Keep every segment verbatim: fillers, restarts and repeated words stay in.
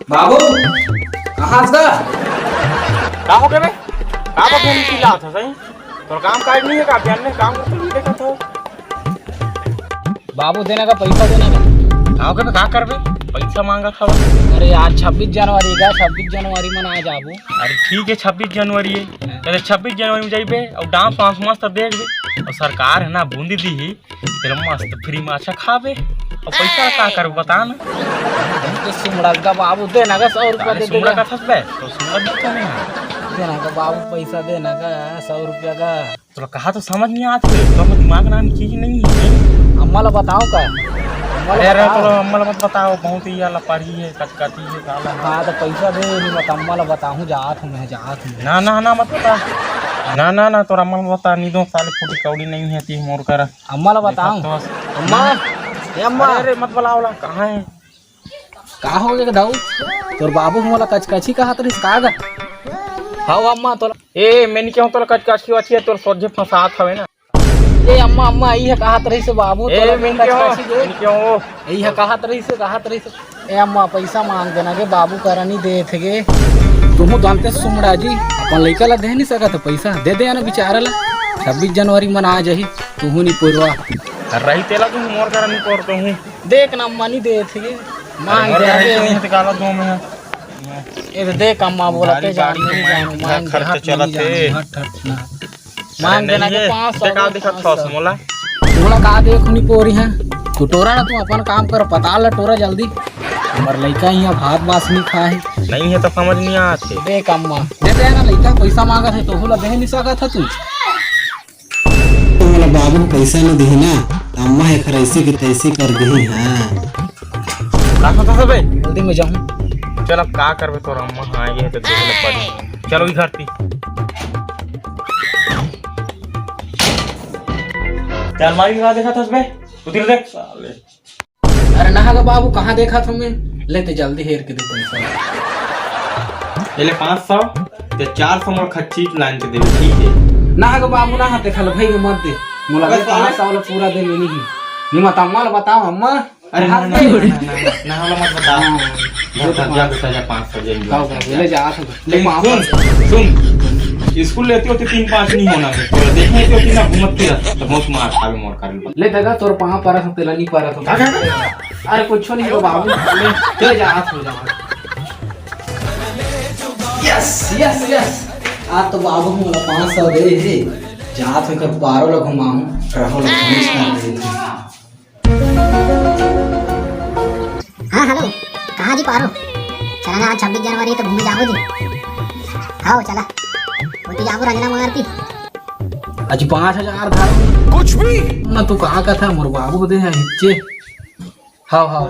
बाबू, कहाँ हस गा? का हो गे बे? का बे, फेर चिल्लात हस, हैं? तोर काम काज नहीं हे का? बिहान ले काम करत हस, देखत हस। बाबू, देना का पैसा देना का। का हो गे बे, का करबे? पैसा मांगत हवस। अरे यार, छब्बीस जनवरी का, छब्बीस जनवरी मनाए जाबो। अरे ठीक हे, छब्बीस जनवरी हे। अरे छब्बीस जनवरी में जाइबे अउ डांस वांस मस्त देखबे। अउ सरकार हे ना, बूंदी दीही, तेला मस्त फ्री में अच्छा खाबे। अउ पैसा का करबे, बता ना। तो सुमड़ल का बाबू, देना का सौ रुपया अरे दे सुमड़ा देगा। का थस बे, तो सुमड़ा भी तो नहीं है। देना का बाबू, पैसा देना का सौ रुपया का। तोला कहा तो समझ नहीं आत हे, तोर दिमाग नाम चीज नहीं है। अम्मा ला बताओ का? अम्मा ला अरे, अरे, बताओ। तोला अम्मा ला मत बताओ, बहुत ही याला पढ़ी है, कचकची है, साला। हाँ, तो पैसा दे, नहीं मत अम्मा ला बताऊँ, जात हूँ मैं, जात हूँ। ना, ना, ना, मत बता। ना, ना, ना, तोर अम्मा ला बता, नहीं दो साले, फूटी कौड़ी नहीं है, ती मोर करा। अम्मा ला बताऊँ? देखा तो। अम्मा, ए अम्मा। अरे, अरे, मत बुलाओ ला, कहाँ है? का हो गे दाऊ? तोर बाबू मोला कचकची कहत रहिस का गा? हव अम्मा, तोला ए, मैं नहीं कहूँ तोला कचकची वाची, तोर सोझे फंसात हवे ना। ए अम्मा, अम्मा, इही कहत रहिस बाबू, ए, तोला मैं नहीं कहूँ, कचकची दे। मैं नहीं कहूँ। इही कहत रहिस, कहत रहिस। ए अम्मा, पैसा मांग देना गे, बाबू करा नहीं देत हे गे। तुहूँ जानते सुमड़ा जी, अपन लइका ला दे नहीं सकत पैसा, दे दे ना बेचारा ला। छब्बीस जनवरी मना जाही, तुहूँ नहीं पुरवा। रही तेला तुहूँ मोर करा नहीं पुरतो हूँ। देख ना, मनी देत हे, मांग अरे, दे। नहीं तो काला दो में है। ए तो देख, अम्मा बोला गाड़ी, ते जान गाड़ी नहीं तो जान, मैं मांग दे, खर्च हाथ चलत नहीं हे। जान, हट, हट ना। मांग अरे देना नहीं के है, पाँच सौ, ते का दिखत पाँच सौ। थस मोला? मोला का देख नहीं पोरी है। तू टोरा ना, तू अपन काम कर, पताल ला टोरा जल्दी। हमर लइका इहाँ भात बास नहीं खाए। नहीं है तो समझ नहीं आत हे। देख अम्मा, दे दे ना, लइका पैसा मांगत हे, तो बोला दे नहीं सकत है तू। तो मोला बाबू पैसा न दिही ना, त अम्मा एखर ऐसे के तैसे कर दिही। हाँ। का सोचत हस बे? जल्दी में जाहूँ। चल, अब का करबे, तोर अम्मा हाँ ये तो देख ले पड़ी। चलो, ई घर ती। चल, माई, का देखत हस बे? उधर देख, साले। अरे ना गा बाबू, कहाँ देखत हूँ मैं? ले ते जल्दी हेर के दे पैसा। ये ले पाँच सौ, ते चार सौ मोर खच्ची लान के देबे, ठीक है? ना गा बाबू, ना हाथे खल भाई के मत दे। मोला बस दे पाँच सौ ला पूरा दे लेनी ही। नहीं मत अम्मा ला बताओ, अम्मा। अरे ना, हाथ ना, दे। ना, ना, ना, ना, ना, मत बता। हाँ। जा, जा, जा बेटा, जा, पाँच सौ जाएंगे। हाँ, हाँ, ले जा, आ तो। ले लेकिन पाँव सुन, पर। सुन, स्कूल लेते होते तीन पाँच नहीं होना है। तो देखने होते होते ना घूमत फिरत, तो बहुत मार खावे मोर कारण। ले दादा, तोर पाँव परत हो, तेला नहीं परत हो। हाँ, हाँ, हाँ। अरे, कुछ नहीं हो बाबू, ले, ले जा, हाथ हो जा। Yes, yes, yes। आज तो बाबू मोला पाँच सौ दे हे। जात हो कर पारो ला घुमाऊं, रहो ला finish कर दे। हाँ, हेलो, कहाँ जी पारो? चला ना, आज छब्बीस जनवरी है तो घूमे जाबो जी। हाँ, चला। ओती जाबो रंजना मगर की। आज पाँच हजार धारो। कुछ भी? ना तू कहाँ का था, मोर बाबू दे है हिच्चे। हाँ, हाँ।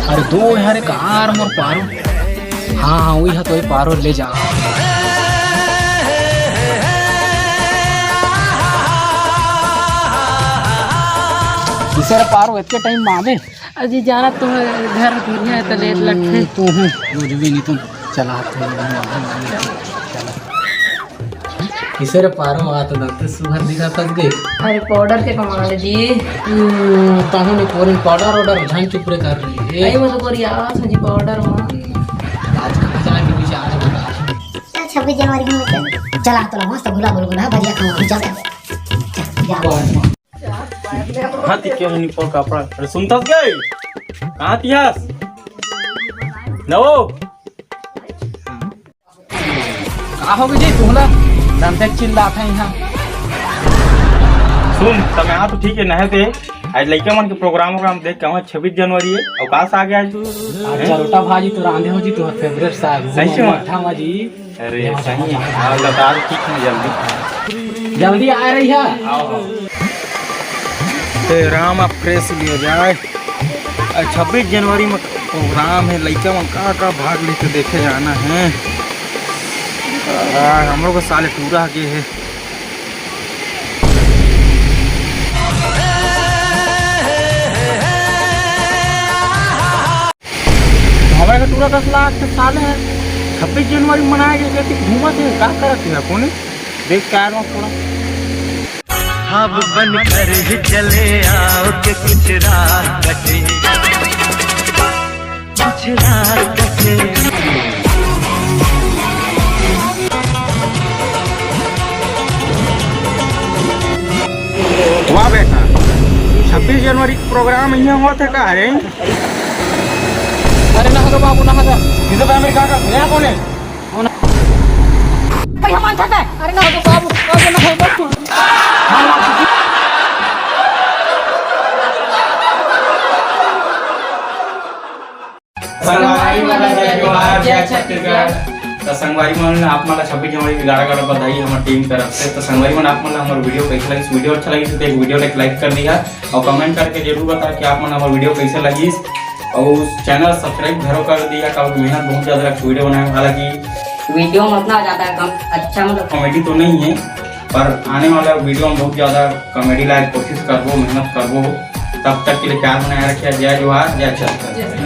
अरे दो यार, एक आर मोर पारो। हाँ, हाँ, वही है तो ये पारो ले जा। इसे रे पारो, इतने टाइम में आवे। अजी जाना तो है, घर दुनिया है तो लेट लगते। तू हूँ, रोज भी नहीं तुम चला। किसे रे पारो, आ तो दंते सुघर दिखा फंस गई। अरे पाउडर के कमाल है जी। हम्म, तहु ने कोरिन पाउडर ऑर्डर झन चुपरे कर रही है। नहीं, मतलब कोरी आवाज है जी पाउडर में। हम्म, आज कहाँ जाए के विचार है बता। चल, छब्बीस जनवरी में चल। चला तो मस्त गुला गुल गुला भजिया खावा, चल, चल। चल, जा। हाँ, ती क्यों नहीं पर कपड़ा? अरे सुनता गए? कहाँ तिहास? नवो। का हो गए जी तुहला? दंते चिल्लात है यहाँ। सुन, समय हाँ तो ठीक है, नहे ते आज लइका मन के प्रोग्राम वोग्राम देख के, वहाँ छब्बीस जनवरी है, अवकाश आ गया आज। आज चरोटा भाजी तो रांधे हो जी, तुम्हारा फेवरेट साग। सही से? मट्ठा भाजी। अरे, सही है। हाँ, लता ठीक है, जल्दी। जल्दी आ रही है। आओ, आओ। ए राम, अब फ्रेश लिया जाए। आज छब्बीस जनवरी में प्रोग्राम है, लइका मन का का भाग लेके देखे जाना है। आ, हम लोग को साले टूरा के है। हमारे का टूरा दस लाख के साले हैं, छब्बीस जनवरी मनाए गए, कहते घूमत है, का करत है कोने? देख के आया हूँ थोड़ा। अब बनकर ही चले आओ कि कुछ राह कटे, कुछ राह कटे। वाह बेटा, छब्बीस जनवरी के प्रोग्राम इहाँ होत हे का रे? अरे ना हो बाबू, ना हो। किसे पे अमेरिका का भैया कौन है? अरे हम अंठा है। अरे ना हो बाबू, बाबू ना हो बाबू। संगवारी मन ला जय जोहार, जय छत्तीसगढ़। त संगवारी मन, आप मन ला छब्बीस जनवरी के गाड़ा गाड़ा बधाई हमर टीम तरफ से। त संगवारी मन, आप मन ला हमर वीडियो कैसे लगिस? वीडियो अच्छा लगिस त एक वीडियो ला एक लाइक कर दिहा और कमेंट करके जरूर बता कि आप मन हमर वीडियो कैसे लगिस। और चैनल सब्सक्राइब घलो कर दिहा, काबर मेहनत बहुत ज्यादा रखे वीडियो बनाए में। हालांकि वीडियो में उतना ज्यादा कम अच्छा, मतलब कॉमेडी तो नहीं है, पर आने वाला वीडियो में बहुत ज्यादा कॉमेडी लाए के कोशिश करबो, मेहनत करबो। तब तक के लिए प्यार बनाए रखिए। जय जोहार, जय छत्तीसगढ़।